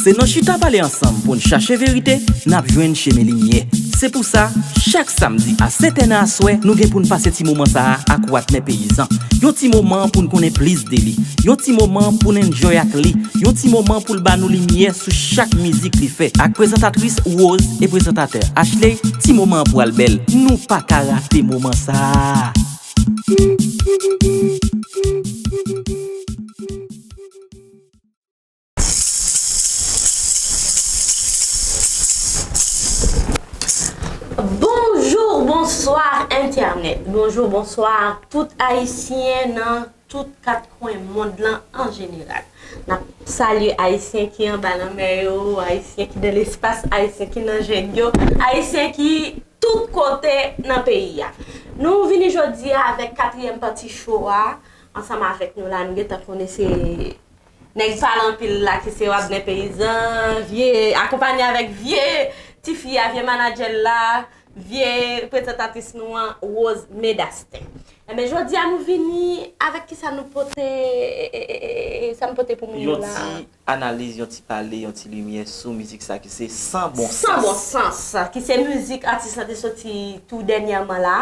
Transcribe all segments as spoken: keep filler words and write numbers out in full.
Se nan chita pale ansanm pou n chache verite n ap jwenn chemen limyè. Se pou sa, chak samdi a sèt è nan aswè, nou gen pou n pase ti moman sa a ak Watnè Peyizan. Yon ti moman pou n konnen plis de li. Yon ti moman pou n enjoy ak li. Yon ti moman pou l ba nou limyè sou chak mizik li fè. Ak prezantatris Rose e prezantatè Ashley, ti moman an pral bèl. Nou pa ka rate moman sa a. Bonjou, bonswa entènèt. Bonjou, bonswa tout Ayisyen nan tout kat kwen mond lan an jeneral. N ap salye Ayisyen ki anba lanmè yo, Ayisyen ki nan lespas, Ayisyen ki nan jeng yo, Ayisyen ki tout kote nan peyi a. Nou vini jodi a avèk katriyèm pati show a. Ansanm avèk nou la, nou gentan konnen se nèg pale anpil la ki se Wadnè Peyizan, vye, akonpanye avèk vye tifi a, vye manadjè l la, vye prezantatris nou an, Rose Medasten. Enben, jodi a nou vini avèk kisa nou pote, e, e, e, e, sa nou pote pou moun yo Yon la? Ti analiz, yon ti pale, yon ti limyè sou mizik sa ki se San Bon Sans. San Bon Sans, ki se mizik atis la te soti tou dènyèman la.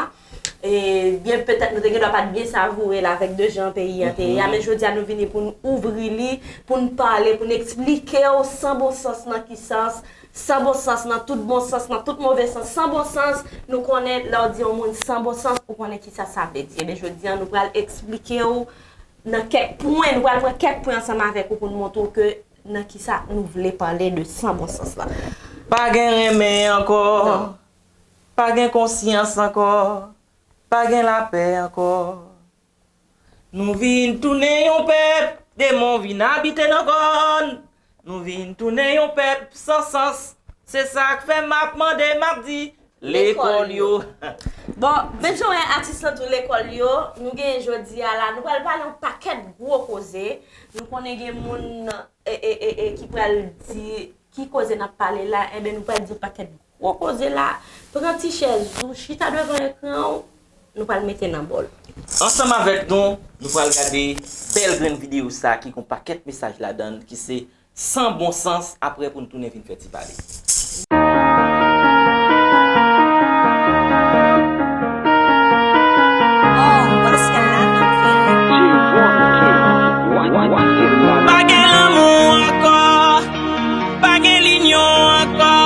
E, byen petèt nou te gen dwa pa t byen savoure l avèk de jan peyi a te ye a, men jodi a nou vini pou n ouvri li, pou n pale, pou n eksplike w San Bon Sans nan ki sans, San Bon Sans nan tout bon sans, nan tout move sans. San Bon Sans, nou konnen lè w di yon moun San Bon Sans, ou konnen ki sa sa vle di. Ebyen, jodi a nou pral eksplike w nan kèk pwen, nou pral pran kèk pwen ansanm avèk ou pou n montre w ke nan ki sa nou vle pale de San Bon Sans la. Pa gen renmen ankò. Non. Pa gen konsyans ankò, pa gen lapè ankò. Nou vin tounen yon pèp, demon vin abite nan kò n. Nou vin tounen yon pèp san sans. Se sa k fè m ap mande, m ap di, lekòl yo. Bon, men jan w wè atis lan tou lekòl yo, nou genyen jodi a la, nou pral pale yon pakèt gwo koze. Nou konnen gen moun, e, e, e, e, ki pral di ki koze n ap pale la, enben nou pral di yon pakèt gwo koze la. Pran ti chèz ou, chita devan ekran w, nou pral mete nan bòl. Ansanm avèk nou, nou pral gade bèl grenn videyo sa ki gon pakèt mesaj ladan l, ki se San Bon Sans, apre pou n tounen vin fè ti pale. Pa gen lanmou ankò, pa gen linyon ankò,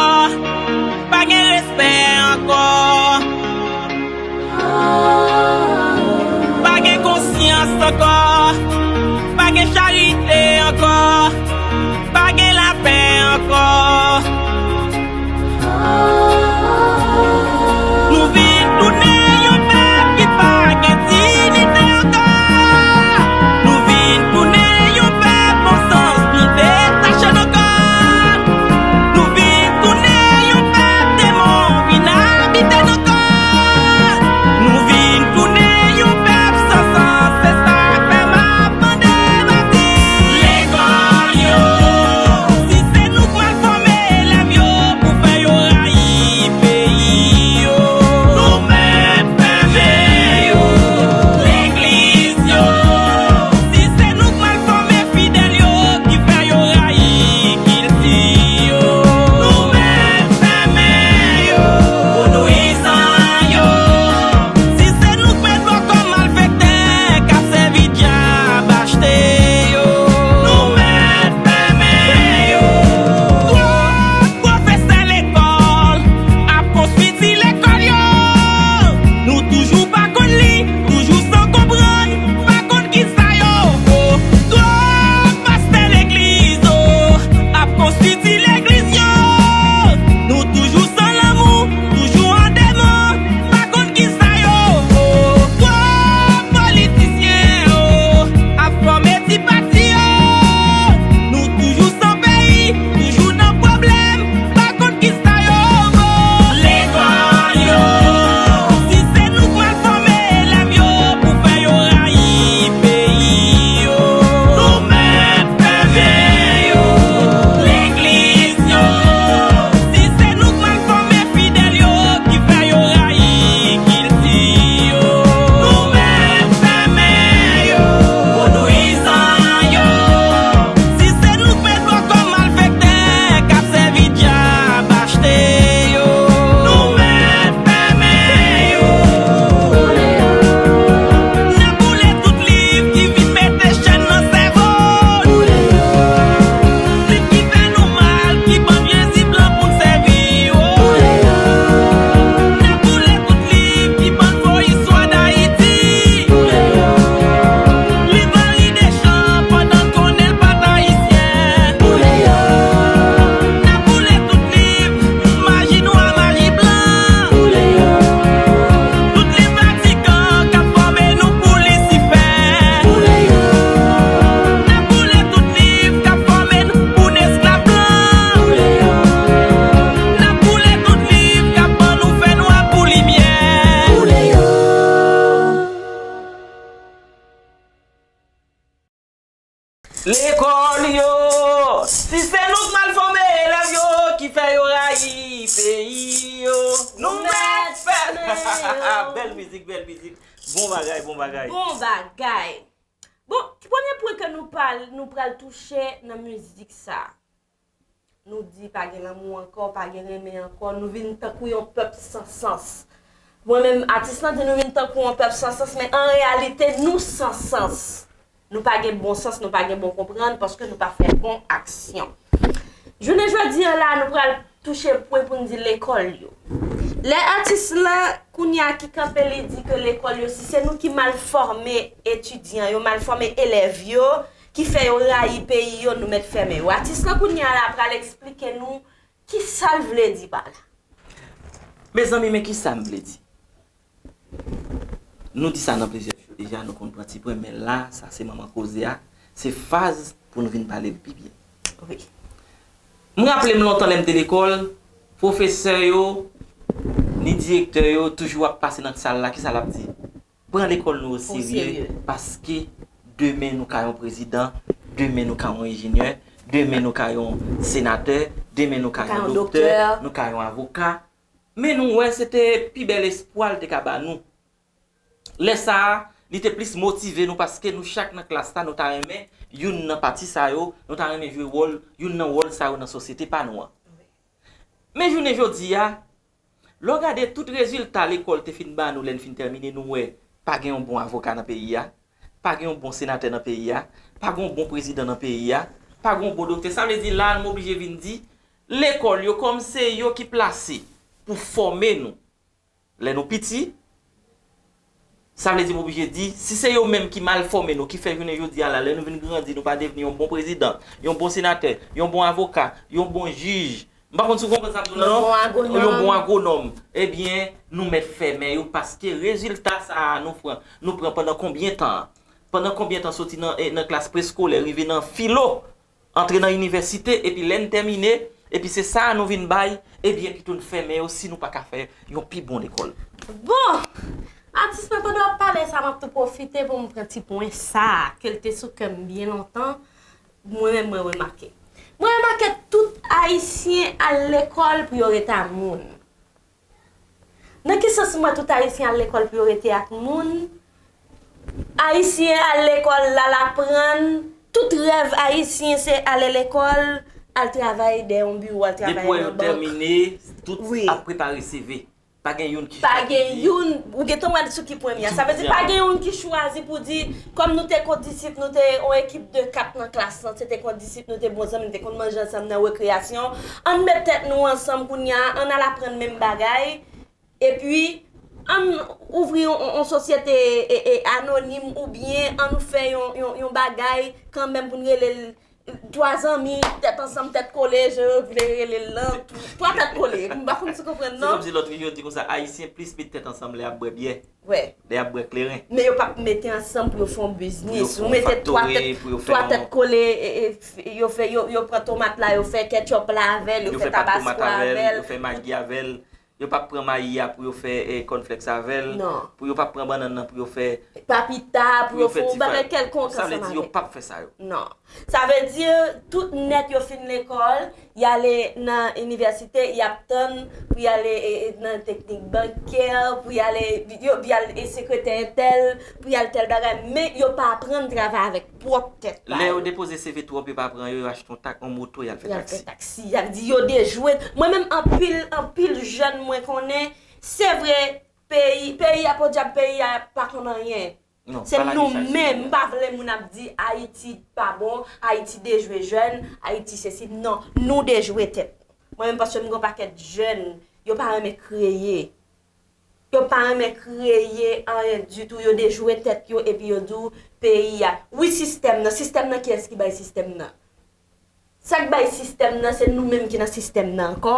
pa gen respè ankò. Pa gen konsyans ankò, pa gen charite ankò, pa gen lapè ankò. Peyi yo, nou mèt fèmen yo. Bèl mizik, bèl mizik. Bon bagay, bon bagay. Bon bagay. Bon, premye pwen ke nou pral, nou pral touche nan mizik sa. Nou di pa gen lanmou ankò, pa gen renmen ankò, nou vin tankou yon pèp san sans. Mwen menm, atis lan di nou vin tankou yon pèp san sans, men an reyalite, nou san sans. Nou pa gen bon sans, nou pa gen bon konprann, paske nou pa fè bon aksyon. Jounen jodi a la, nou pral touche pwen pou n di lekòl yo. Lè atis lan, kounye a ki kanpe, li di ke lekòl yo, si se nou ki mal fòme etidyan yo, mal fòme elèv yo, ki fè yo rayi peyi yo, nou mèt fèmen yo. Atis lan kounye a la pral eksplike nou ki sa l vle di pa la. Mezanmi, men ki sa m vle di. Nou di sa nan plizyè jou deja, nou konn pran ti pwen, men la, sa se manman koze a, se faz pou nou vin pale l pi byen. Wi. M raple m lontan lè m te lekòl, pwofesè yo, ni direktè yo toujou ap pase nan sal la, ki sa l ap di? Pran lekòl nou oserye, paske demen nou ka yon prezidan, demen nou ka yon enjenyè, demen nou ka yon senatè, demen nou ka yon doktè, nou ka yon avoka. Men nou wè, se te pi bèl espwa l te ka ba nou. Lè sa a, li te plis motive nou paske nou chak nan klas la, nou ta renmen youn nan pati sa yo, nou ta renmen jwe wòl, youn nan wòl sa yo nan sosyete pa nou an. Men jounen jodi a, lè w gade tout rezilta lekòl te fin ba nou lè n fin tèmine, nou wè pa gen yon bon avoka nan peyi a, pa gen yon bon senatè nan peyi a, pa gen yon bon prezidan nan peyi a, pa gen yon bon doktè. Sa vle di la, m oblije vin di, lekòl yo, kòm se yo ki plase pou fòme nou lè nou piti, sa vle di m oblije di, si se yo menm ki mal fòme nou, ki fè jounen jodi a la, lè nou vin grandi, nou pa devni yon bon prezidan, yon bon senatè, yon bon avoka, yon bon jij, m pa konn si w konprann sa m di w la, non? Yon bon agwonòm. Yon bon agwonòm. Ebyen, nou mèt fèmen yo, paske rezilta sa a nou pran, nou pran pandan konbyen tan? Pandan konbyen tan soti nan, eh, nan klas preskolè, rive nan filo, antre nan inivèsite, epi lè n tèmine, epi se sa a nou vin bay, ebyen, pito n fèmen yo si nou pa ka fè yon pi bon lekòl. Bon! Atis mwen, pandan w ap pale sa, m ap tou pwofite pou m pran ti pwen sa a, ke l te sou kè m byen lontan, mwen menm mwen remake. Mwen remake tout Ayisyen al lekòl pou yo rete ak moun. Nan ki sans m wè tout Ayisyen al lekòl pou yo rete ak moun? Ayisyen al lekòl, l al aprann. Tout rèv Ayisyen se ale lekòl, al travay dèyè yon biwo, al travay nan bank. Depi w wè yo tèmine, tout ap prepare C V. Pa gen youn ki chwazi. Pa gen youn, ou gentan wè l sou ki premye a. Sa vle di pa gen youn ki chwazi pou di, kòm nou te kondisip, nou te yon ekip de kat nan klas lan, se te kondisip, nou te bon zanmi, nou te konn manje ansanm nan rekreyasyon. Ann met tèt nou ansanm kounye a, ann al aprann menm bagay. Epi, ann ouvri yon, yon, yon sosyete, e, e, anonim oubyen ann fè yon, yon, yon bagay kanmenm pou n rele l Twa zanmi, tèt ansanm, tèt kole, jan yo vle rele l lan. Twa tèt kole. M pa konn si w konprann, non? Se kòmsi lòt jou yo di konsa, Ayisyen plis met tèt ansanm lè y ap bwè byè, lè y ap bwè kleren. Men yo p ap mete ansanm pou yo fè yon biznis. Ou mete twa tèt, twa tèt kole, e, e, f-, yo fè, yo, yo pran tomat la, yo fè ketchup la avè l, yo fè tabasko avè l. Yo fè pat tomat avè l, yo fè magi avè l. Yo p ap pran mayi a pou yo fè, eh, cornflakes avè l. Non. Pou yo p ap pran bannann nan pou yo fè, papita, pou yo fè yon bagay kèlkonk ansanm avè l. Sa vle di yo p ap fè sa yo. Non. Sa vle di tout nèt yo fin lekòl, y ale nan inivèsite, y ap tann pou y ale, eh, eh, nan teknik bankè, pou y ale, yo, y al, eh, sekretè entèl, pou y al tèl bagay, men yo pa aprann travay avèk pwòp tèt pa yo. Lè yo depoze C V twòp, yo pa pran yo, yo achte yon tak, yon moto, y al fè taksi. Y al fè taksi, y al di yo dejwe. Mwen menm, anpil, anpil jèn mwen konnen, se vre, peyi, peyi a podyab, peyi a pa konn anyen. Se nou menm, m pa vle moun ap di Ayiti pa bon, Ayiti dejwe jèn, Ayiti sesi. Non, nou dejwe tèt. Mwen menm, paske m gen yon pakèt jèn, yo pa renmen kreye. Yo pa renmen kreye anyen ditou, yo dejwe tèt yo epi yo di w peyi a. Wi, sistèm nan, sistèm nan, kiyès ki bay sistèm nan? Sa k bay sistèm nan, se nou menm ki nan sistèm nan ankò.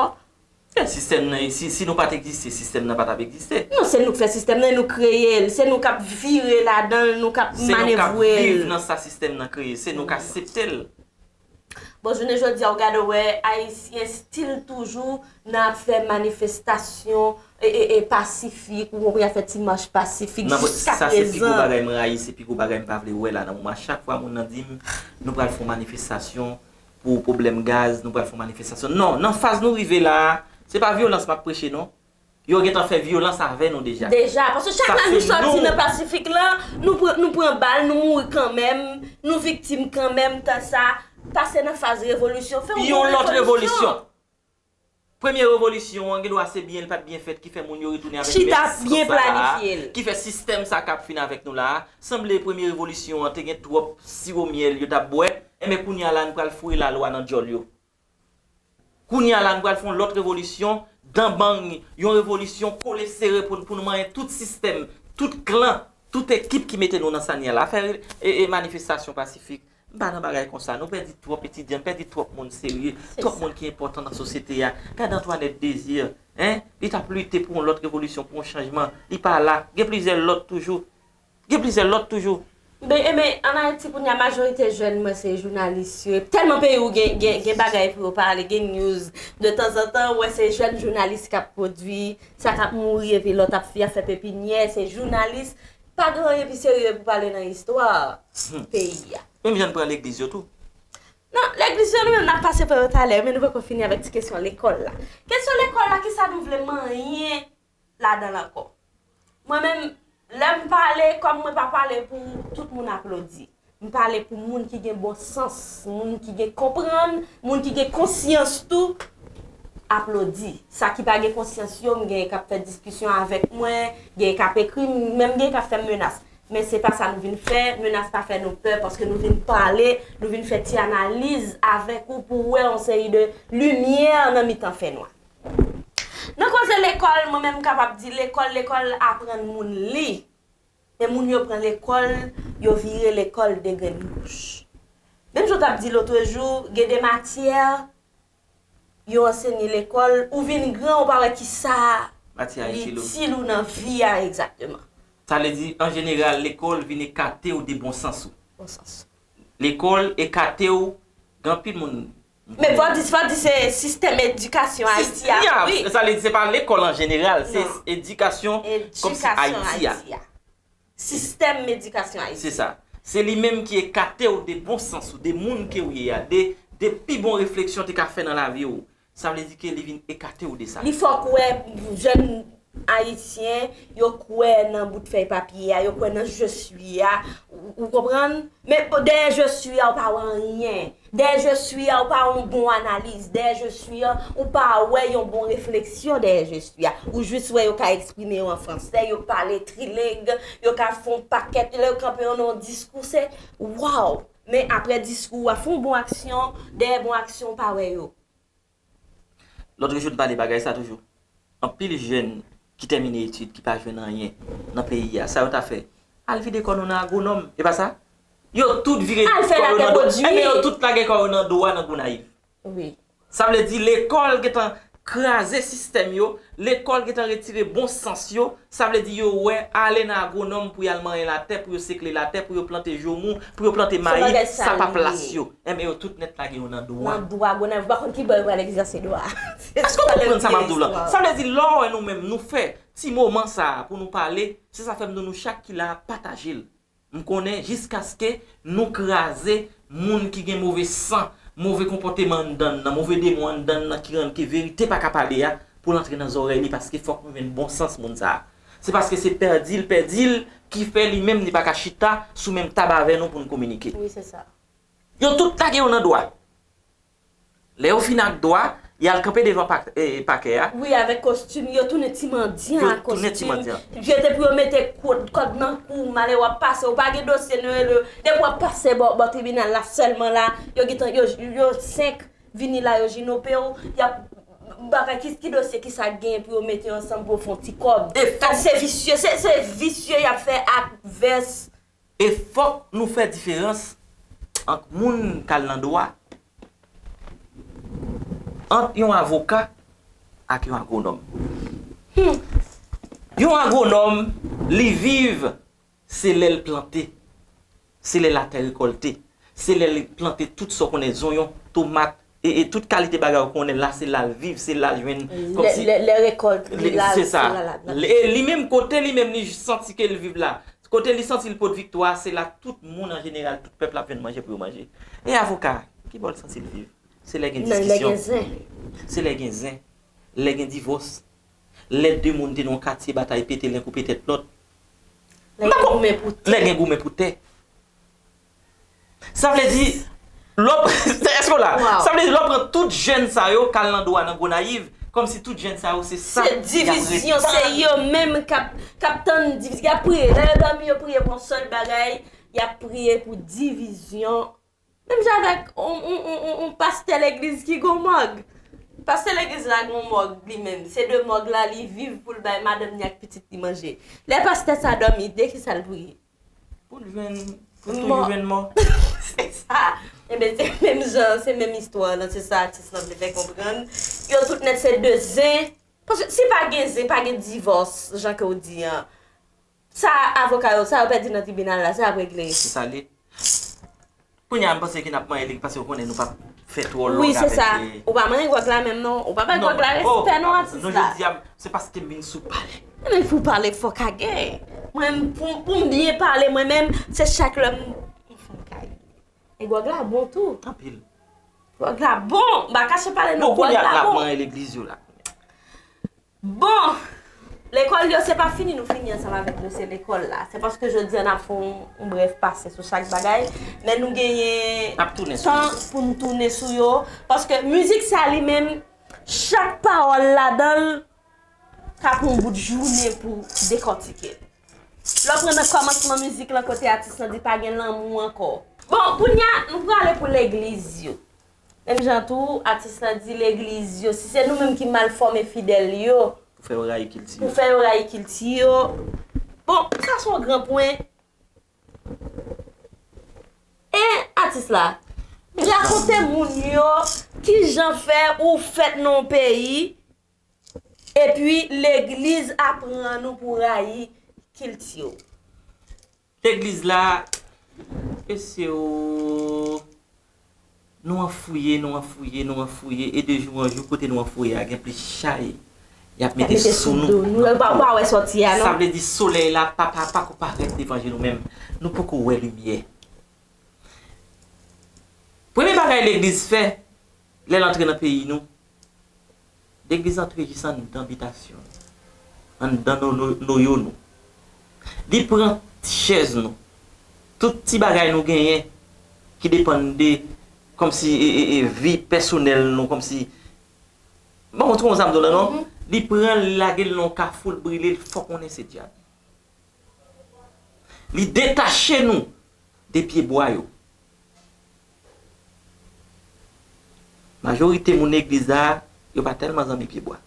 Eh, sistèm nan, si, si nou pa t egziste, sistèm nan pa t ap egziste. Non, se nou k fè sistèm nan, nou kreye l, se nou k ap vire ladan l, nou k ap manevre l. Se nou k ap viv nan sa sistèm nan kreye, se nou k aksepte l. Bon, jounen jodi a, w gade w wè, Ayisyen still toujou nan ap fè manifestasyon, e, e, e, pasifik, ou konprann, y ap fè ti mach pasifik jiska prezan. Sa se pi gwo bagay m rayi, se pi gwo bagay m pa vle wè la nan moman. Chak fwa moun nan di m, nou pral fè yon manifestasyon pou pwoblèm gaz, nou pral fè yon manifestasyon. Non, nan faz nou rive la a, Se pa vyolans m ap preche, non. Yo gentan fè vyolans avè nou deja. Deja, paske chak lè nou sòti nan Pasifik lan, nou pran, nou pran bal, nou mouri kanmenm, nou viktim kanmenm, tan sa, pase nan faz revolisyon, fè yon Yon bon lòt revolisyon. Revolisyon. Premye revolisyon an, gen dwa se byen, li pa t byen fèt, ki fè moun yo retounen avèk menm sistans sa a, ki fè sistèm sa k ap fin avèk nou la a. Sanble premye revolisyon an te gen twòp siwo myèl yo t ap bwè, enben kounye a la n pral foure lalwa nan djòl yo. Kounye a la n pral fè yon lòt revolisyon, dan bang, yon revolisyon kole sere pou, pou nou manyen tout sistèm, tout klan, tout ekip ki mete nou nan sa n ye a la. Fè e, e manifestasyon pasifik. M pa nan bagay konsa. Nou pèdi twòp etidyan, n pèdi twòp moun serye, twòp moun ki enpòtan nan sosyete a. Gad Antoinette Désir, en, li t ap lite pou yon lòt revolisyon, pou yon chanjman. Li pa la. Gen plizyè lòt toujou. Gen plizyè lòt toujou. Ben, enben, ann Ayiti kounye a, majorite jèn mwen se jounalis yo. Tèlman peyi w gen, gen, gen bagay pou yo pale, gen news. De tanzantan, w wè se jèn jounalis k ap pwodui, sa k ap mouri, epi lòt ap, y ap fè pepinyè, se jounalis. Pa gen anyen pi serye pou pale nan istwa peyi a. Menm jan n pran legliz yo tou. Non, legliz yo, nou menm n ap pase pa yo talè, men nou poko fini avèk ti kesyon lekòl la. Kesyon lekòl la, kisa nou vle manyen ladan l ankò? Mwen menm, lè m pale, kòm mwen pa pale pou tout moun aplodi. M pale pou moun ki gen bon sans, moun ki gen konprann, moun ki gen konsyans tou aplodi. Sa ki pa gen konsyans yo, m genyen k ap fè diskisyon avèk mwen, genyen k ap ekri m, menm genyen k ap fè m menas. Men se pa sa nou vin fè, menas pa fè nou pè, paske nou vin pale, nou vin fè ti analiz avèk ou pou w wè yon seri de limyè nan mitan fènwa. Nan koze lekòl, mwen menm m kapab di lekòl, lekòl aprann moun li. Men moun yo pran lekòl, yo vire lekòl de grenn bouch. Menm jan w t ap di lotrejou, gen de matyè yo ansenye lekòl, ou vin gran, ou pa wè kisa li itil ou nan vi a egzakteman. Sa vle di, an jeneral, lekòl vin ekate w de bon sans ou. Bon sans. Lekòl ekate w, gen anpil moun. Men fò di, fò di se sistèm edikasyon Ayiti a, wi. Sa vle di, se pa lekòl an jeneral, se edikasyon kòmsi Ayiti a. Sistèm edikasyon Ayiti. Se sa. Se li menm ki ekate w de bon sans ou, de moun ke w ye a, de, de pi bon refleksyon te ka fè nan lavi w. Sa vle di ke li vin ekate w de sa. Li fè w kwè jèn Ayisyen, yo kwè nan bout fèy papye a, yo kwè nan je suis a, ou, ou konprann? Men dèyè je suis a, ou pa wè anyen. Dèyè je suis a, ou pa wè yon bon analiz. Dèyè je suis a, ou pa wè yon bon refleksyon dèyè je suis a. Ou jis wè yo ka eksprime yo an fransè, yo pale trileng, yo ka fè yon pakèt, lè yo kanpe yo nan yon diskou, se waw! Men apre diskou a, fè yon bon aksyon, dèyè bon aksyon, ou pa wè yo. Lòt jou, n pale bagay sa toujou. Anpil jèn ki tèmine etid, ki pa jwenn anyen nan peyi a, sa yo ta fè? Al vide kò nou nan agwonòm, e pa sa? Yo tout vire kò yo nan dwa. Enben yo tout lage kò yo nan dwa nan Gonayiv. Sa vle di lekòl gentan kraze sistèm yo, lekòl gentan retire bon sans yo, sa vle di yo wè ale nan agwonòm pou y al manyen latè, pou yo sekle latè, pou yo plante jomou, pou yo plante mayi, sa pa plas yo. Enben yo tout nèt lage yo nan dwa. Nan dwa, Gonayiv, ou pa konn ki bò yo pral egzèse dwa a. Èske w konprann sa m ap di w la? Sa vle di lè w wè nou menm nou fè ti moman sa a pou nou pale, se sa fè m di w nou chak ki la a pataje l. M konnen jiskaske nou kraze moun ki gen move san, move konpòteman anndan n nan, move demon anndan n nan ki rann ke verite pa ka pale a, pou l antre nan zòrèy li, paske fòk nou jwenn bon sans moun sa a. Se paske se pèdi l pèdi l ki fè li menm li pa ka chita sou menm tab avè nou pou n kominike. Wi, se sa. Yo tout lage yo nan dwa. Lè yo fin ak dwa, y al kanpe devan pakè a. Wi, avèk kostim, yo tounen ti mandyan ak kostim. Yo tounen ti mandyan. Yo te pou yo mete kòd nan kou, malè w ap pase, ou pa gen dosye nou rele, depi w ap pase bò bò tribinal la sèlman la, yo gentan, yo, yo senk vini la, yo jinope w, y ap bagay ki, ki dosye ki sa gen pou yo mete ansanm pou yo fè yon ti kòb. Sa se visye, se, se visye y ap fè ak vès. E fòk nou fè diferans ant moun k al nan dwa, ant yon avoka ak yon agwonòm. Yon agwonòm, li viv, se lè l plante, se lè latè rekòlte, se lè l plante tout sa w konnen, zonyon, tomat, e, e tout kalite bagay ou konnen la, se la l viv, se la l jwenn kòmsi. Lè rekòlt li la, se sa. E li menm kote li menm li santi ke l viv la, kote li santi l pot viktwa, se la tout moun an jeneral, tout pèp la ap jwenn manje pou yo manje. E avoka, ki bò l santi l viv? Se lè gen diskisyon. Se lè gen zen. lè gen divòs, lè de moun te nan yon katye batay pete, len koupe tèt lòt. M pa konprann. Lè gen goumen pou tè. Sa vle di, lè w, èske w la? Sa vle di, lè w pran tout jèn sa yo k al nan do a nan Gonayiv, kòmsi tout jèn sa yo se sa y ap ret. Se divizyon, se yo menm k ap, k ap tann divizyon, y ap priye. Lè yo dòmi, yo priye pou yon sèl bagay, y ap priye pou divizyon. Menm jan avèk yon, yon, yon, yon, yon pastè legliz ki gon mòg. Pastè legliz la gon mòg li menm. Se de mòg la li viv pou l bay madanm ni ak pitit li manje. Lè pastè sa dòmi, de kisa l priye? Pou l jwenn, pou l toujou jwenn mò. Se sa. Enben, se menm jan, se menm istwa lan, se sa atis lan vle fè konprann. Yo tout nèt se de zen. Paske si pa gen zen, pa gen divòs, jan ke w di an. Sa avoka yo, sa yo pèdi nan tribinal la, sa y ap regle. Se sa l ye. Kounye a, m panse ke n ap manyen li, paske w konnen nou p ap fè twò long avèk li. Wi, se sa. Ou pa manyen gwòg la menm non. Ou pa bay gwòg la respè non, atis la. Non, jodi a, se paske m vin sou pale. Ebyen, pou pale, fòk a gen. Mwen, pou, pou m byen pale, mwen menm, se chak lè m, m fè m kay. E gwòg la bon tou. Anpil. Gwòg la bon. M pa kache pale non, gwòg la bon. Bon, kounye a, n ap manyen legliz yo la. Bon, lekòl yo, se pa fini nou fini ansanm avèk dosye lekòl la. Se paske jodi a n ap fè yon, yon brèf pase sou chak bagay, men nou genyen tan pou n tounen sou yo. Paske mizik sa li menm, chak pawòl ladan l ka pran yon bout jounen pou dekòtike l. Lè w pran nan kòmansman mizik lan kote atis lan di pa gen lanmou ankò. Bon, kounye a, nou prale pou legliz yo. Menm jan tou, atis lan di legliz yo, si se nou menm ki mal fòme fidèl yo. Pou fè yo rayi kilti yo. Pou fè yo rayi kilti yo. Bon, sa se yon gran pwen. E atis la, rakonte moun yo kijan fè ou fèt nan yon peyi, epi legliz aprann ou pou rayi kilti w. Legliz la, mesye o, nou anfouye, nou anfouye, nou anfouye, e de jou an jou, kote nou anfouye a, gen plis chay y ap mete sou nou. Nou pa, pa wè sòti a, non? Sa vle di solèy la, pa, pa, pako parèt devan je nou menm. Nou poko wè limyè. Premye bagay legliz fè, lè l antre nan peyi nou, legliz antre jis anndan bitasyon nou, anndan no, no, noyo nou. Li pran chèz nou, tout ti bagay nou genyen ki depann de, kòmsi, e, e, e, vi pèsonèl nou, kòmsi, m pa konn tro konn sa m di w la non. Li pran l, li lage l nan yon kafou, l brile l, fò konnen se dyab. Li detache nou de pyebwa yo. Majorite moun legliz la, yo pa tèlman zanmi pyebwa.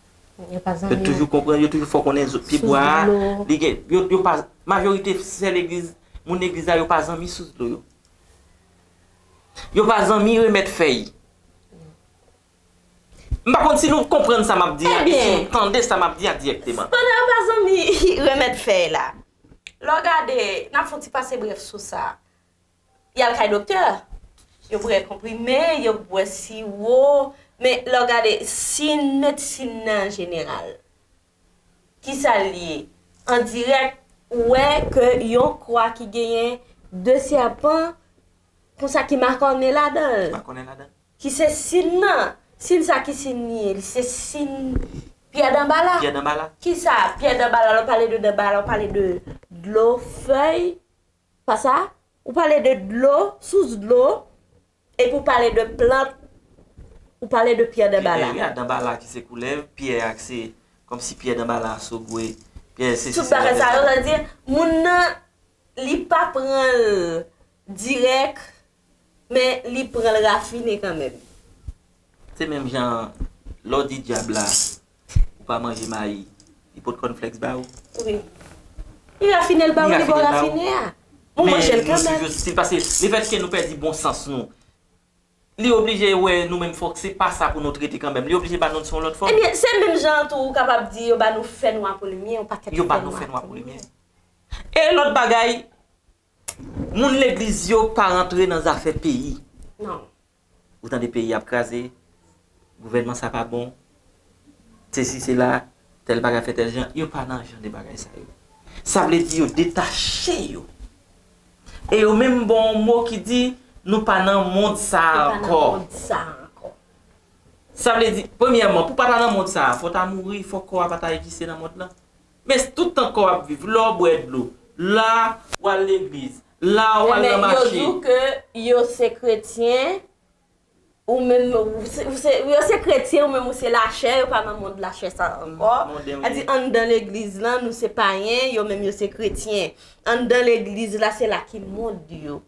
Yo pa zanmi. Yo toujou konprann, yo toujou fè w konnen pyebwa a, li gen, yo, yo pa, majorite sè legliz, moun legliz la, yo pa zanmi sous dlo yo. Yo pa zanmi remèd fèy. M pa konn si nou konprann sa m ap di a, si nou tande sa m ap di a dirèkteman. Pandan yo pa zanmi remèd fèy la, lè w gade, n ap fè yon ti pase brèf sou sa. Y al kay doktè, yo bwè konprime, yo bwè siwo, men lè w gade, si medsin nan an jeneral, kisa l ye? An dirèk, ou wè ke yon kwa ki genyen de sèpan, konsa ki makònen ladan l. Makònen ladan l. Ki se sin nan. Sin sa ki sin li ye? Li se sin pyè danbala. Pyè danbala. Kisa? Pyè danbala, lè w pale de danbala, w pale de dlo, fèy. Pa sa? Ou pale de dlo, sous dlo. Epi w pale de plant, ou pale de pyè danbala. Pyè danbala ki se koulèv, pyè a ki se kòmsi pyè danbala, sogwe, pyè sesi. Tout bagay sa yo, sa vle di, moun nan, li pa pran l dirèk, men li pran l rafine kanmenm. Se menm jan lè w di dyab la, ou pa manje mayi, li pot kònflèks ba ou? Wi. Li rafine l ba ou, li ba w rafine a. Ou manje l kanmenm. Men nou toujou stil, paske lefètke nou pèdi bon sans nou, li oblije wè nou menm fòk se pa sa pou nou trete kanmenm. Li oblije ba nou l sou yon lòt fòm. Ebyen, se menm jan an tou ou kapab di yo ba nou fènwa pou limyè, yon pakèt fènwa pou limyè. Yo ba nou fènwa pou limyè. E lòt bagay, moun legliz yo pa rantre nan zafè peyi. Non. Ou tande peyi ap kraze, gouvènman sa pa bon, sesi sela, tèl bagay fè tèl jan, yo pa nan jan de bagay sa yo. Sa vle di yo detache yo. E yo menm bon yon mo ki di, nou pa nan mond sa a ankò. Nou pa nan mond sa a ankò. Sa vle di, premyèman, pou w pa ta nan mond sa a, fò w ta mouri, fò kò a pa ta egziste nan mond lan. Men tout tan kò w ap viv, lè w bwè dlo, la w al legliz, la w al nan mache. Ebyen, yo di w ke yo se kretyen, ou menm, ou se, ou se, yo se kretyen, ou menm ou se lachè, yo pa nan mond lachè sa ankò. Sa di, anndan legliz lan, nou se payen, yo menm yo se kretyen. Anndan legliz la, se la ki mond yo.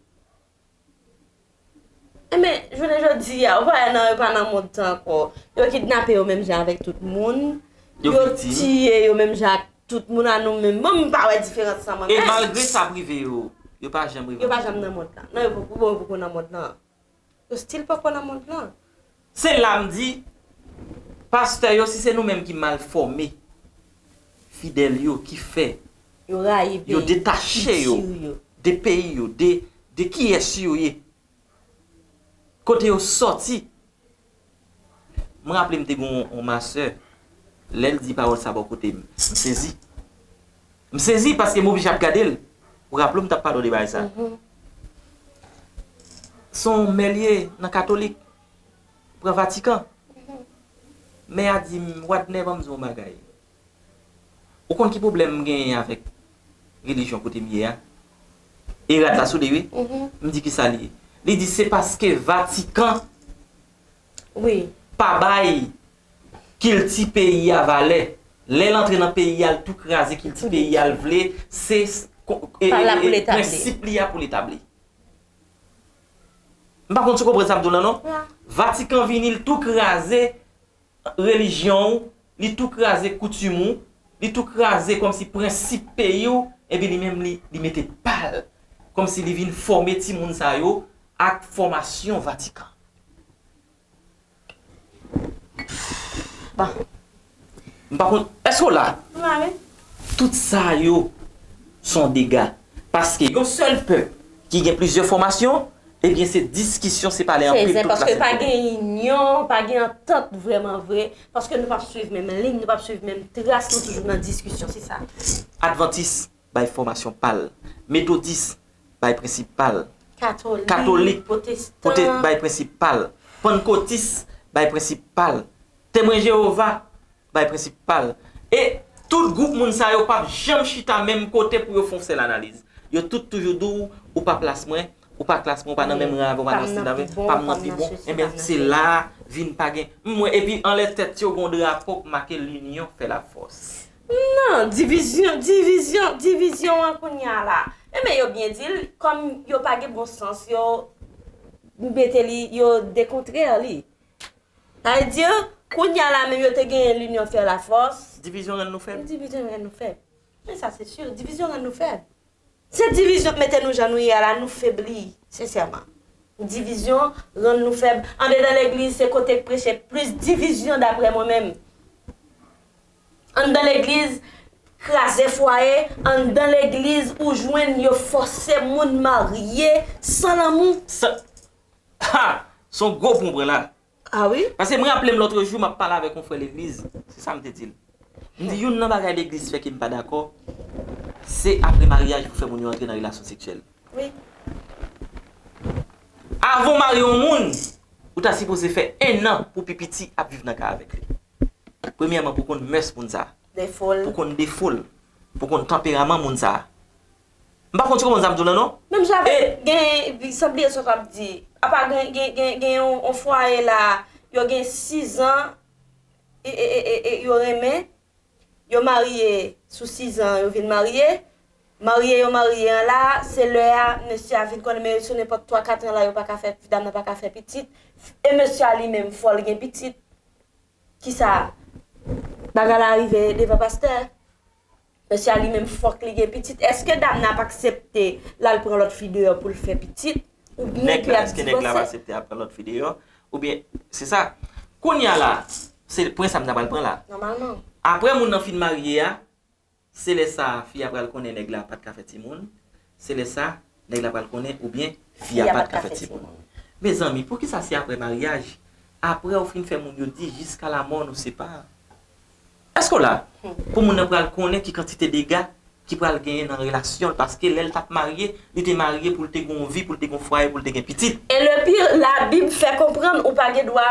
Enben, jounen jodi a, ou pa wè nan, yo pa nan mond tan ankò. Yo kidnape yo menm jan avèk tout moun. Yo tiye yo menm jan ak tout moun a nou menm. Bon, m pa wè diferans lan mwen. E malgre sa ap rive yo, yo pa janm rive. Yo pa janm nan mond lan. Non, yo poko, yo poko nan mond lan. Yo still poko nan mond lan. Se la m di, pastè yo, si se nou menm ki mal fòme fidèl yo, ki fè yo rayi peyi, yo detache yo de peyi yo, de, de kiyès yo ye, kote yo sòti. Mwen raple m te gen yon, yon masè, lè l di pawòl sa bò kote m, m sezi. M sezi paske m oblije ap gade l. Ou raple w m t ap pale w de bagay sa. Se yon mè l ye nan katolik, pran Vatikan. Mè a di m, Wadner, ban m di w yon bagay. Ou konn ki pwoblèm m genyen avèk relijyon kote m ye a? E rad la soude, wi. M di, kisa li ye? Li di, se paske Vatikan pa bay kilti peyi a valè. Lè l antre nan peyi a, l tou kraze kilti peyi a, l vle, se s-, ko-, e, e, e, prensip li a pou l etabli. M pa konn si w konprann sa m di w lan, non. Vatikan vini, l tou kraze relijyon w, li tou kraze koutim ou, li tou kraze kòmsi prensip peyi w, epi li menm li, li mete pa l. Kòmsi li vin fòme timoun sa yo ak fòmasyon Vatikan. Bon. M pa konn, èske w la? M la, wi. Tout sa yo se yon dega. Paske yon sèl pèp ki gen plizyè fòmasyon, ebyen, se diskisyon, se pale anpil, tout pase. Paske pa gen inyon, pa gen antant vrèman vre. Paske nou p ap swiv menm liy, nou p ap swiv menm tras, nou toujou nan diskisyon, se sa. Advantis bay fòmasyon pa l. Metodis bay prensip pa l. Katolik, pwotestan, bay prensip pa l. Pannkotis bay prensip pa l. Temwen Jewova bay prensip pa l. E tout gwoup moun sa yo p ap janm chita menm kote pou yo fè yon sèl analiz. Yo tout toujou di w, ou pa plas mwen, ou pa klas mwen, ou pa nan menm ran avè m, ou pa nan stil avè m, pa m nan pi bon. Enben, se la a vin pa gen. M wè, epi anlè tèt yo, gen yon drapo k make L'union fait la force. Non, divizyon, divizyon, divizyon an kounye a la. Enben, yo byen di l, kòm yo pa gen bon sans, yo mete li, yo dekontrè li. Sa vle di, kounye a la menm yo te genyen l'union fait la force. Divizyon rann nou fèb. Divizyon rann nou fèb. Men sa se si, divizyon rann nou fèb. Se divizyon k mete nou jan nou ye a la, nou febli, sensèman. Divizyon rann nou fèb. Andedan legliz, se kote k preche plis divizyon, daprè mwen menm. Anndan legliz, kraze fwaye. Anndan legliz, ou jwenn yo fòse moun marye san lanmou. Sa, ha! Se yon gwo pwen w pran la. Ah wi? Paske m raple m lòt jou, m ap pale avèk yon frè legliz. Se sa m te di l. M di, youn nan bagay legliz fè ke m pa dakò, se apre maryaj pou fè moun yo antre nan relasyon seksyèl. Wi. Avan w marye yon moun, ou ta sipoze fè en an pou pi piti ap viv nan kay avèk li. Premyèman, pou konn mès moun sa a. Defo l. Pou konn defo l. Pou konn tanperaman moun sa a. M pa konn si w konprann sa m di w lan, non. Menm jan avèk, gen, san bliye sa w t ap di. Apa gen, gen, gen, gen yon, yon fwaye la, yo gen sizan, e, e, e, e, e yo renmen, yo marye sou sizan, yo vin marye. Marye yo marye an la, se lè a, mesye a vin konnen, men sou nenpòt twa, kat an la, yo pa ka fè, dam nan pa ka fè pitit. E mesye a li menm, fò l gen pitit. Kisa? Bagay la rive devan pastè. Mesye a li menm fòk li gen pitit. Èske dam nan ap aksepte l al pran lòt fi deyò pou l fè pitit? Oubyen ke y ap divanse? Nèg la, èske nèg la ap aksepte al pran lòt fi deyò? Oubyen, se sa. Kounye a la, se pwen sa m ta pral pran la. Nòmalman. Apre moun nan fin marye a, se lè sa a fi a pral konnen nèg la pa t ka fè timoun. Se lè sa a, nèg la pral konnen oubyen fi a pa t ka fè timoun. Mezanmi, poukisa se apre maryaj, apre w fin fè moun yo di, jiska lamò nou separe? Èske w la? Pou moun nan pral konnen ki kantite dega ki pral genyen nan relasyon l, paske lè l t ap marye, li te marye pou l te gen yon vi, pou l te gen yon fwaye, pou l te gen pitit. E le pire, Labib fè konprann ou pa gen dwa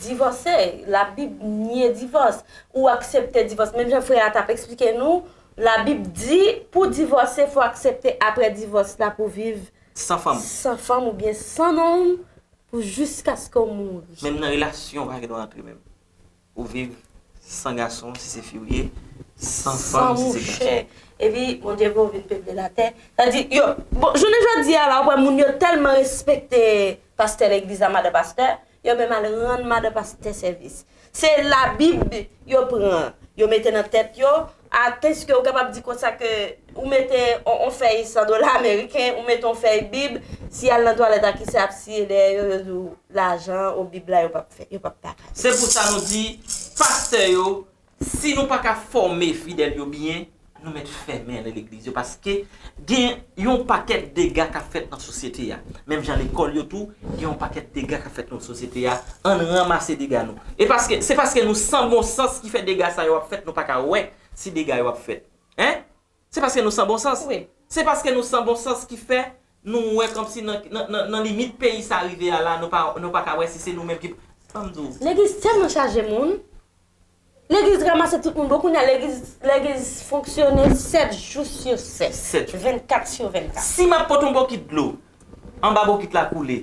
divòse. Labib nye divòs. Ou aksepte divòs. Menm jan frè a t ap eksplike nou, Labib di pou divòse, fò aksepte apre divòs la pou viv San fanm. San fanm oubyen san nonm pou jiskaske w mouri. Menm nan relasyon, ou pa gen dwa antre menm. Ou viv san gason, si se fi w ye, san fanm, si se gason. Epi, Bondye voye w vin peple latè. Sa di, yo, bon, jounen jodi a la, ou wè moun yo tèlman respekte pastè legliz la, madan pastè, yo menm al rann madan pastè sèvis. Se Labib yo pran, yo mete nan tèt yo, atèske ou kapab di konsa ke ou mete on, on fèy san dola ameriken, ou mete on fèy Bib, si y al nan twalèt la, kisa y ap siye dèyè yo, yo di w lajan o Bib la, yo p ap fè, yo p ap pataje. Se pou sa nou di, pastè yo, si nou pa ka fòme fidèl yo byen, nou mèt fèmen legliz yo, paske gen yon pakèt dega k ap fèt nan sosyete a. Menm jan lekòl yo tou, gen yon pakèt dega k ap fèt nan sosyete a. Ann ranmase dega nou. E paske, se paske nou san bon sans ki fè dega sa yo ap fèt, nou pa ka wè si dega yo ap fèt. Hein? Se paske nou san bon sans. Wi. Se paske nou san bon sans ki fè nou wè kòmsi nan, nan, nan, nan limit peyi sa rive a la, nou pa, nou pa ka wè si se nou menm ki. Ban m di w. Legliz tèlman chaje moun. Legliz ranmase tout moun. Bon, kounye a, legliz, legliz fonksyone sèt jou sou sèt. Sèt jou. Vennkat sou vennkat. Si m ap pote yon bokit dlo, anba bokit la koule,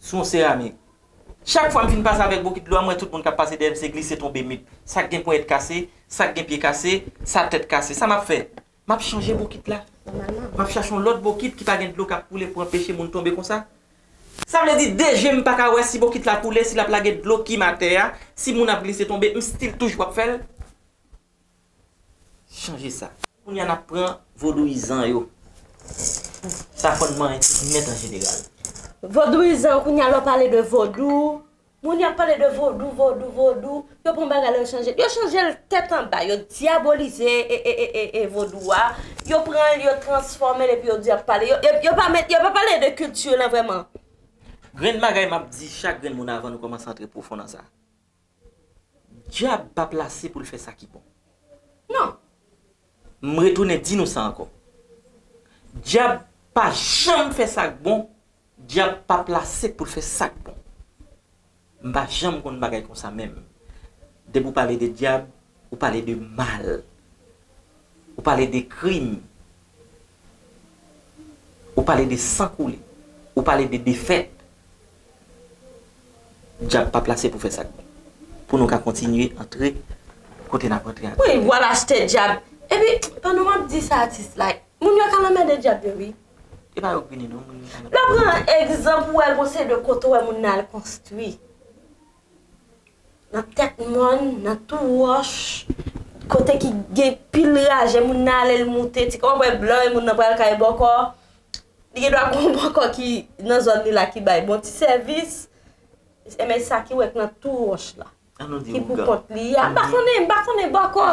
sou yon seramik. Chak fwa m fin pase avèk bokit dlo a, m wè tout moun k ap pase dèyè m se glise tonbe m. Sa k gen ponyèt kase, sa k gen pye kase, sa tèt kase. Sa m ap fè? M ap chanje bokit la. M ap chache yon lòt bokit ki pa gen dlo k ap koule pou anpeche moun tonbe konsa. Sa vle di de je m pa ka wè si bokit la koule, si l ap lage dlo ki m atè a, si moun ap glise tonbe, m still toujou ap fè l. Chanje sa. Kounye a n ap pran vodouyizan yo. Sa fò n manyen tout nèt an jeneral. Vodouyizan, kounye a lè w pale de vodou, moun yo ap pale de vodou, vodou, vodou, yo pran bagay la yo chanje, yo chanje l tèt anba, yo dyabolize e, e, e, e, e vodou a, yo pran l, yo transfòme l epi yo di y ap pale, yo, yo, yo pa met, yo pa pale de kilti lan vrèman. Grenn bagay m ap di chak grenn moun avan nou kòmanse antre pwofon nan sa. Dyab pa plase pou l fè sa ki bon. Non. M retounen di nou sa ankò. Dyab pa janm fè sa k bon. Dyab pa plase pou l fè sa k bon. M pa janm konn bagay konsa menm. Depi w pale de dyab, ou pale de mal. Ou pale de krim. Ou pale de san koule. Ou pale de defèt. Dyab pa plase pou fè sa k bon. Pou nou ka kontinye antre kote n ap antre a. Wi, w al achte dyab. Epi, pandan w ap di sa, atis la, moun yo ka lanmède dyab yo, wi. E pa yo k vini non, moun yo ka lanmède. Lè w pran egzanp, ou wè gon seri de kote w wè moun nan al konstwi. Nan tèt mòn, nan twou wòch, kote ki gen pil raje, moun nan ale l moute, ti, w ap wè blan, e moun nan pral kay bòkò. Li gen dwa gon bòkò ki nan zòn li la ki bay bon ti sèvis. E men sa ki wèk nan twou wòch la. Ki pou kont li a. M pa konnen, m pa konnen bòkò.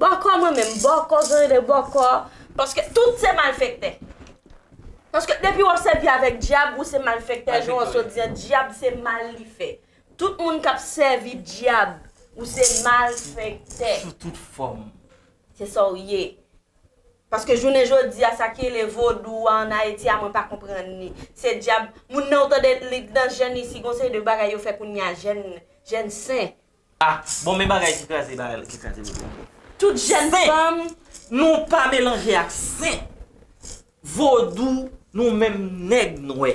Bòkò mwen menm, bòkò, jan rele bòkò. Paske tout se malfektè. Paske depi w ap sèvi avèk dyab, ou se malfektè, jan w sot di an, dyab se mal li fè. Tout moun k ap sèvi dyab, ou se malfektè. Sou tout fòm. Se sa w ye. Paske jounen jodi a, sa ki rele vodou a ann Ayiti a, mwen pa konprann li. Se dyab. Moun nan, ou tande li nan jèn isi, gon seri de bagay yo fè kounye a, jèn, jèn sen. Ah, bon, men bagay ki kraze, bagay ki kraze vodou ankò. Tout jèn fanm. Nou pa melanje ak sen. Vodou, nou menm nèg nwè.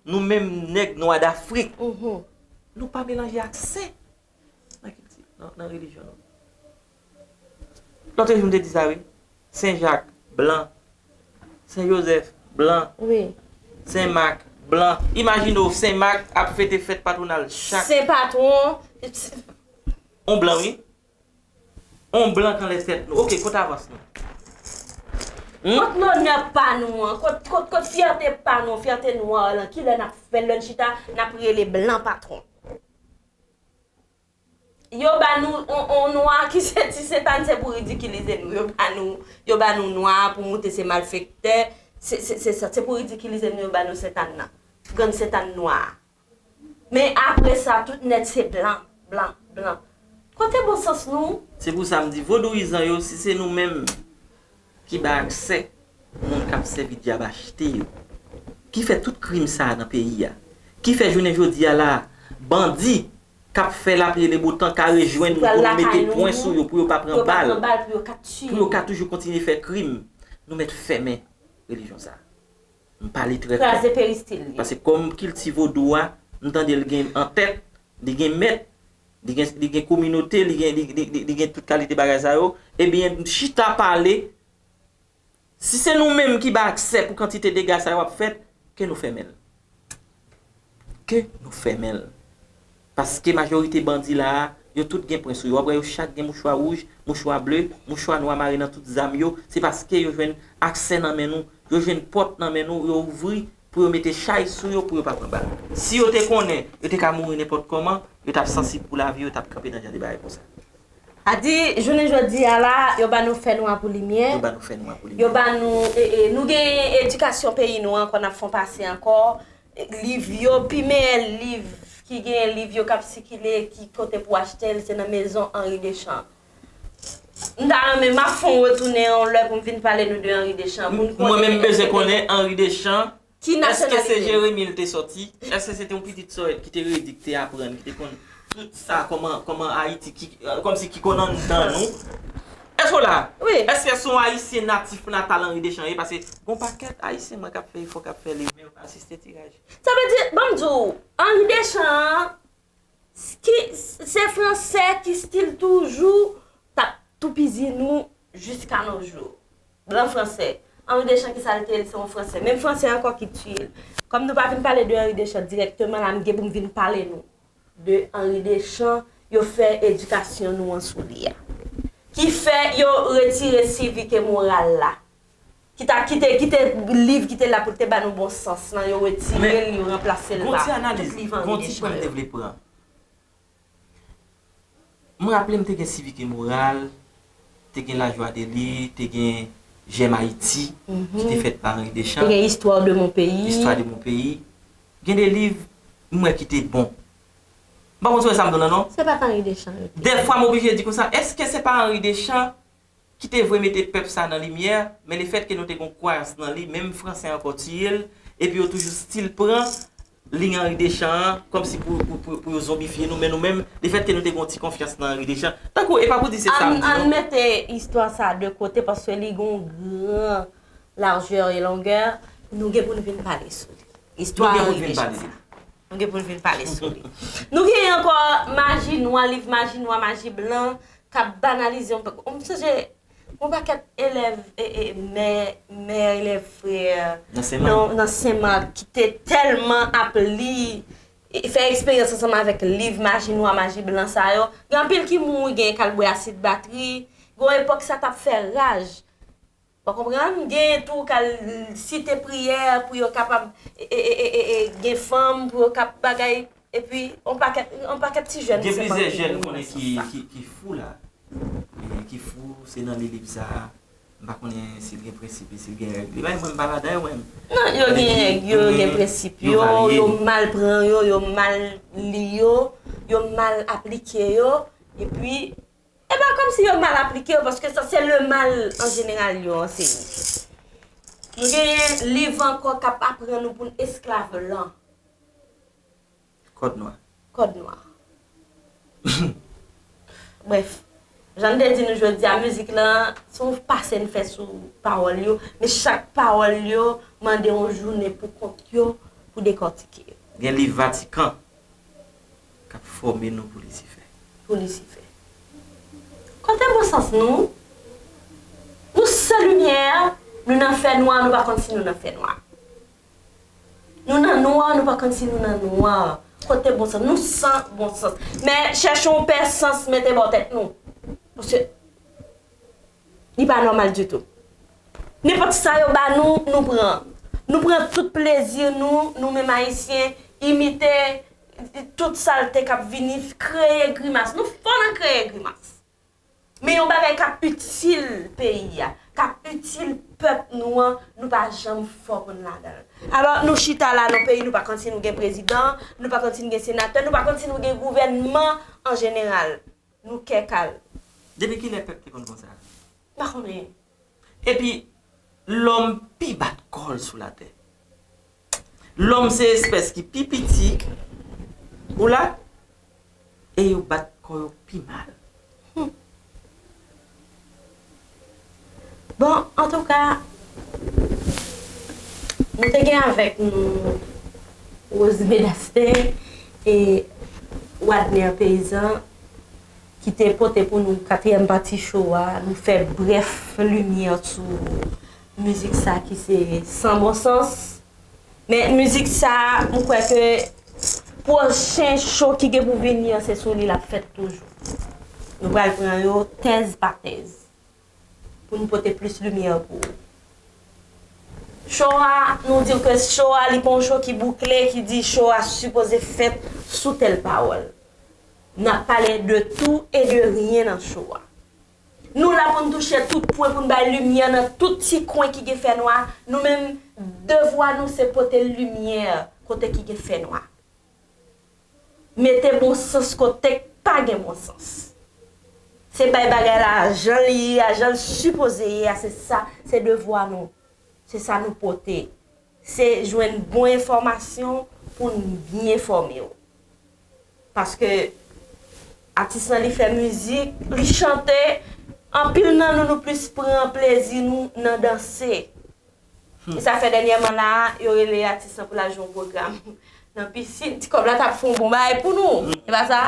Nou menm nèg nwa Dafrik, nou pa melanje ak sen nan kilti, nan, nan relijyon nou. Lòt jou m te di sa wi. Sen Jak, blan. Sen Jozèf, blan. Wi. Sen Mak, blan. Imajine w, Sen Mak ap fete fèt patwonal chak. Sen patwon. On blan wi. On blan k anlè tèt nou. Ok, kot avans nou? Hmm? Kot lonè pa nou an? Kot, kot, kot fyète pa nou, fyète nwa lan? Kilè n ap fè lè n chita, n ap rele blan patwon? Yo ba nou on, on nwa ki se ti Sentàn, se pou ridikilize nou. Yo ba nou, yo ba nou nwa pou moute se malfektè. Se, se, se, se pou ridikilize nou yo ba nou Sentàn nan. Grann Sentàn nwa a. Men apre sa, tout nèt se blan, blan, blan. Kote bon sans nou? Se pou sa m di, vodouyizan yo, si se nou menm ki bay aksè moun k ap sèvi dyab achte yo, ki fè tout krim sa a nan peyi a, ki fè jounen jodi a la, bandi k ap fè lapli e leboutan ka rejwenn nou pou nou mete pwen sou yo, pou yo pa pran bal, pou yo ka toujou kontinye fè krim, nou mèt fèmen relijyon sa a. M pale trè klè. Kraze peristil li. Paske kòm kilti vodou a, m tande l gen antèt, li gen mèt, li gen, li gen kominote, li gen, li, li, li, li gen tout kalite bagay sa yo. Ebyen, m chita pale. Si se nou menm ki ba aksè pou kantite dega sa yo ap fèt, ke nou fèmen l. Ke nou fèmen l. Paske majorite bandi la a, yo tout gen pwen sou yo. W ap wè yo chak gen mouchwa wouj, mouchwa ble, mouchwa nwa mare nan tout zam yo. Se paske yo jwenn aksè nan men nou, yo jwenn pòt nan men nou, yo ouvri pou yo mete chay sou yo pou yo pa pran bal. Si yo te konnen yo te ka mouri nenpòt kòman, yo t ap sansib pou lavi yo, yo t ap kanpe nan jan de bagay konsa. A di, jounen jodi a la, yo ba nou fènwa pou limyè. Yo ba nou fènwa pou limyè. Yo ba nou, e, e, nou gen edikasyon peyi nou ankò, n ap fè yon pase ankò. Liv yo, pi meyè liv ki gen, liv yo k ap sikile, ki kote pou achte l, se nan mezon Henri Deschamps. M ta renmen, m ap fè yon retounen yon lè pou m vin pale nou de Henri Deschamps, pou n konnen. Mwen menm, m bezwen konnen Henri Deschamps. Ki nasyonalite? Èske se Jeremi l te sòti? Èske se te yon pitit Sòrèt ki te redi, ki te aprann, ki te konn tout sa, kòman, kòman Ayiti, ki, kòmsi ki konn anndan nou? Èske w la? Wi. Èske se yon Ayisyen natif natal Henri Deschamps ye? Paske gon pakèt Ayisyen mwen k ap fè efò, k ap fè liv, men yo pa asiste tiraj. Sa vle di, ban m di w, Henri Deschamps an, ki, se Fransè ki still toujou t ap toupizi nou jiska nos jours. Blan fransè. Henri Deschamps, ki sa l te ye? L se yon Fransè. Menm Fransè ankò ki tiye l. Kòm nou pa vin pale de Henri Deschamps dirèkteman la, m gen pou m vin pale nou de Henri Deschamps, yo fè edikasyon nou an sou li a. Ki fè yo retire sivik e moral la. Ki ta, ki te, ki te liv ki te la pou te ba nou bon sans lan, yo retire l, yo ranplase l pa tout liv Henri Deschamps yo. Gon ti analiz, gon ti pwen m te vle pran. Mwen raple m te gen Sivik e Moral, te gen La Joie de Lire, te gen J'aime Haïti, ki te fèt pa Henri Deschamps. Te gen Histoire de mon pays. Histoire de mon pays. Gen de liv, m wè ki te bon. M pa konn si w wè sa m di w la non. Se pa t Henri Deschamps yo te. Dèfwa m oblije di konsa, èske se pa Henri Deschamps ki te vre mete pèp sa nan limyè, men lefètke nou te gon kwayans nan li, menm Fransè ankò tiye l, epi yo toujou still pran liy Henri Deschamps an, kòmsi pou, pou, pou, pou yo zonbifye nou, men nou menm, lefètke nou te gon ti konfyans nan Henri Deschamps, tankou, e pa pou di se sa m di non. Ann mete istwa sa de kote, paske li gon gran largeur et longueur, nou gen pou n vin pale sou li. Istwa Henri Deschamps sa. Nou gen pou n vin pale sou li. Nou gen ankò maji nwa, liv maji nwa, maji blan, k ap banalize yon pa-, m sonje yon pakèt elèv, e, e, mè, mè elèv frè nan, nan Senmak ki te tèlman ap li, e, fè eksperyans ansanm avèk liv maji nwa, maji blan sa yo. Gen anpil ki mouri, gen k al bwè asid batri. Gon epòk sa t ap fè raj. Ou konprann? Gen tou k al site priyè pou yo kapab, e, e, e, e, e, gen fanm, pou yo kap bagay, epi on pakèt, on pakèt ti jèn Senmak ki mouri nan sans sa. Gen plizyè jèn konnen ki, ki, ki fou la. E, ki fou, se nan li liv sa a. M pa konnen si l gen prensip, si l gen règ li. Bay mwen, m pa ladan yo, mwen. Non, yo gen règ yo, gen prensip yo, yo mal pran yo, yo mal li yo, yo mal aplike yo, epi E pa kòmsi yo mal aplike yo, paske sa se le mal an jeneral yo anseye. Nou genyen liv ankò k ap aprann nou pou n esklav lan. Kòd nwa. Kòd nwa. Brèf, jan n te di nou jodi a, mizik lan, se yon pase n fè sou pawòl yo, men chak pawòl yo mande yon jounen pou kont yo, pou dekòtike yo. Gen liv Vatikan k ap fòme nou pou Lisifè. Pou Lisifè. Kote bon sans nou? Nou se limyè, nou nan fènwa, nou pa konn si nou nan fènwa. Nou nan nwa, nou pa konn si nou nan nwa. Kote bon sans? Nou san bon sans. Men chèche yon pè sans mete bò tèt nou. Paske Li pa nòmal ditou. Nenpòt sa yo ba nou, nou pran. Nou pran tout plezi nou, nou menm Ayisyen, imite tout salte k ap vini, kreye grimas. Nou fò nan kreye grimas. Men yon bagay k ap itil peyi a, k ap itil pèp nou an, nou pa janm fò pou n ladan l. Alò, nou chita la nan peyi, nou pa konn si nou gen prezidan, nou pa konn si nou gen senatè, nou pa konn si nou gen gouvènman an jeneral. Nou kè kal. Depi kilè pèp te konn konsa? M pa konnen. Epi, lòm pi bat kò l sou latè. Lòm se espès ki pi piti, ou la, e yo bat kò yo pi mal. Bon, antouka, nou te gen avèk nou Rose Bedaste e Wadner Peyizan ki te pote pou nou katriyèm pati show a. Nou fè brèf limyè sou mizik sa ki se San Bon Sans. Men mizik sa, m kwè ke pwochen show ki gen pou vini an, se sou li l ap fèt toujou. Nou pral pran yo tèz pa tèz pou n pote plis limyè pou ou. Show a, nou di w ke show a, li pa yon show ki boukle, ki di show a sipoze fèt sou tèl pawòl. N ap pale de tou e de ryen nan show a. Nou la pou n touche tout pwen, pou n bay limyè nan tout ti kwen ki gen fènwa. Nou menm, devwa nou se pote limyè kote ki gen fènwa. Mete bon sans kote k pa gen bon sans. Se bay bagay la jan l ye a, jan l sipoze ye a, se sa, se devwa nou. Se sa nou pote. Se jwenn bon enfòmasyon pou n byen enfòme w. Paske atis lan li fè mizik, li chante, anpil nan nou, nou plis pran plezi nou nan danse. E sa fè dènyèman la a, yo rele atis lan pou l al jwe yon pwogram nan pisin. Ti kòb la t ap fè yon bon bagay pou nou. E pa sa?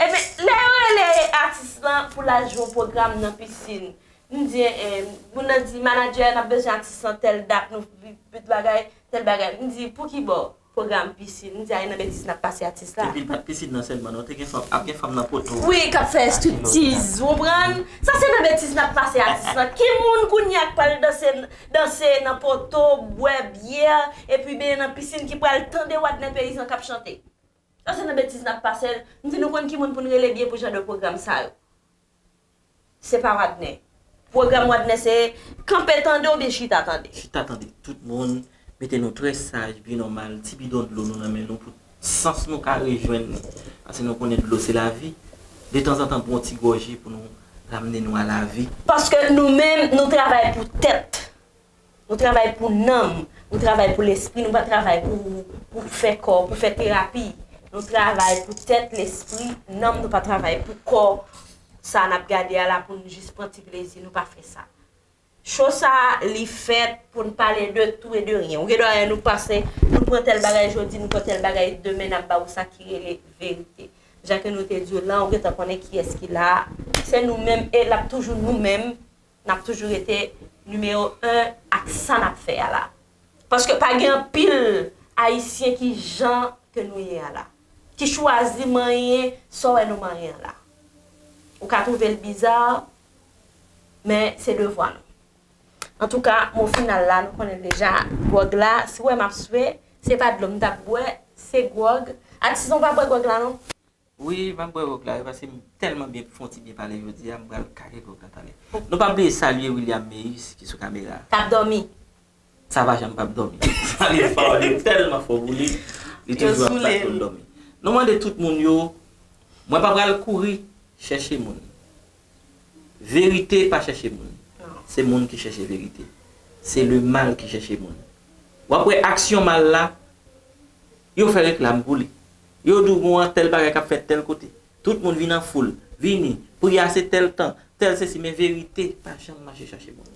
Ebyen, lè yo rele atis lan pou l al jwe yon pwogram nan pisin, m di, eh, moun nan di, manadjè, n ap bezwen atis lan tèl dat, nou, tout bagay, tèl bagay. M di, pou ki bò? Pwogram pisin. M di, ay, nan betiz n ap pase atis la. Epi l pa t pisin nan sèlman, non, te gen fanm, ap gen fanm nan poto. Wi, k ap fè striptiz, ou konprann? Sa se nan betiz n ap pase atis lan. Ki moun kounye a k pral danse, danse nan poto, bwè byè, epi benyen nan pisin ki pral tande Wadner Peyizan k ap chante? Sa se nan betiz n ap pase l. M di, nou konn ki moun pou n rele byen pou jan de pwogram sa yo. Se pa Wadner. Pwogram Wadner se kanpe tande oubyen chita tande. Chita tande. Tout moun, mete nou trè saj, byen nòmal, ti bidon dlo nou nan men nou pou sans nou ka rejwenn li. Paske nou konnen dlo se lavi. Detanzantan, pran yon ti gòje pou nou ramne nou a lavi. Paske nou menm, nou travay pou tèt. Nou travay pou nanm, nou travay pou lespri, nou pa travay pou, pou fè kò, pou fè terapi. Nou travay pou tèt, lespri, nanm, nou pa travay pou kò sa n ap gade a la pou n jis pran ti plezi, nou pa fè sa. Show sa, li fèt pou n pale de tou e de ryen. Ou gen dwa wè nou pase, nou pran tèl bagay jodi, nou pran tèl bagay demen, n ap ba ou sa ki rele verite. Jan ke nou te di w lan, ou gentan konnen kiyès ki la. Se nou menm e l ap toujou nou menm. N ap toujou rete nimewo en ak sa n ap fè a la. Paske pa gen anpil Ayisyen ki jan ke nou ye a la. Ki chwazi manyen sa w wè nou manyen an la. Ou ka twouve l biza, men se devwa nou. Antouka, mo final la, nou konnen l deja. Gwòg la, si w wè m ap swe, se pa dlo m t ap bwè, se gwòg. Atis, ou pa bwè gwòg la non. Wi, m ap bwè gwòg la wi, paske m tèlman byen fè yon ti byen pale jodi a, m pral kare gwòg la talè. Nou pa bliye salye William Meyis ki sou kamera. K ap dòmi. Sa pa janm p ap dòmi. Sa li fò, li tèlman fò pou li, li toujou ap bat pou l dòmi. Nou mande tout moun yo, mwen pa pral kouri chèche moun. Verite pa chèche moun. Se moun ki chèche verite. Se le mal ki chèche moun. W ap wè aksyon mal la, yo fè reklam pou li. Yo di w gon tèl bagay k ap fèt tèl kote. Tout moun vin an foul. Vini, pri a se tèl tan, tèl sesi, men verite pa janm mache chache moun.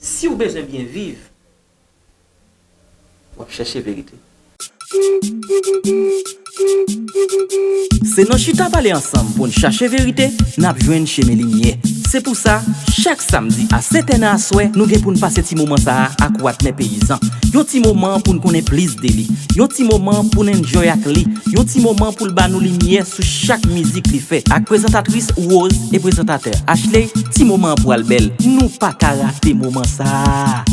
Si w bezwen byen viv, w ap chache verite. Se nan chita pale ansanm pou n chache verite n ap jwenn chemen limyè. Se pou sa, chak samdi a sèt è nan aswè, nou gen pou n pase ti moman sa a ak Watnè Peyizan. Yon ti moman pou n konnen plis de li. Yon ti moman pou n enjoy ak li. Yon ti moman pou l ba nou limyè sou chak mizik li fè. Ak prezantatris Rose e prezantatè Ashley, ti moman an pwal bèl. Nou pa ka rate moman sa a.